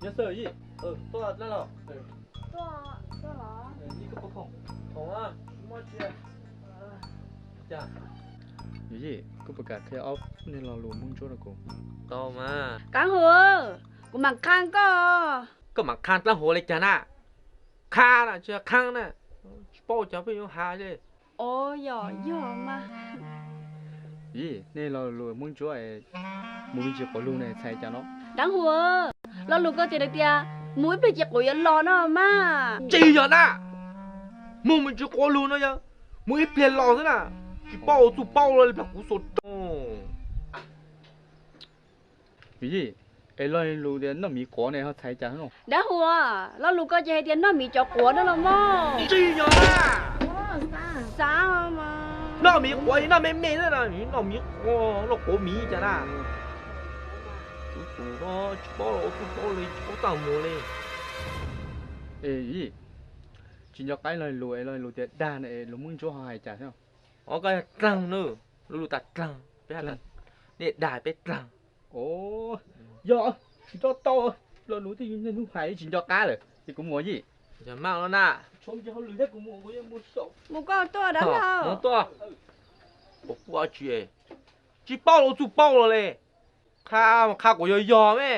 Nyob xwb Yij, tuaj dab los? Yij, koj puas kam qhia ob peb niag lo lus Hmoob Ntsuab rau kuv? Tau mas. Qab Huas, kuv mam qha koj. Koj mam qha dlaab huav li cas na? Qha na, tsis qha na. Tsis paub cas pheej yuav has li. Yog, yog mas. Yij, nej lo lus Hmoob Ntsuab mus me ntsis quav lug ne txhais cas no? Dab Huas, lo lus koj tias tias mus ib pliag ces quav yuav los no mas. Tsis yog na, mus me ntsis quav lug no yog mus ib pliag los xwb na. Tsis paub txuj paub lo li plag kuv xua rau. Yij, es lo lus tias noj miv quav ne ho txhais cas no? Dab Huas, lo lus koj ces hais tias noj miv cov quav no los mas. Tsis yog na. Xav mas. Noj miv quav noj me me xwb na, noj miv quav, noj quav miv cas na. Tus tus no tsis paub los ua txuj paub li, tsis paub txaj muag li. Es Yij, tsis nco qab lo lus es lo lus tias dag ne es lus Hmoob Ntsuab ho hais cas thiab? Os, koj yog dlaag na, lub lus tas dlaag, peb, nej dag peb dlaag. Yog, tsis tau tau, lo lus twb yog niaj hnub hais tsis nco qab lawm ces kuv mus Yij. Yog mas los na. Mus koj tuaj dab laug. Tuaj. Ua pub dab tsi, tsis paub los txuj paub los li. Qha, qha kuv yog yog me,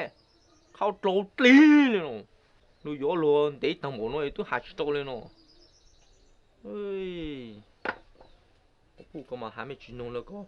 qha dlau dlig li no. Lus yuav luag ntev tag npaum no twb has tsis tau li no. Kuv pub koj mas has mej tsis noog lawm, koj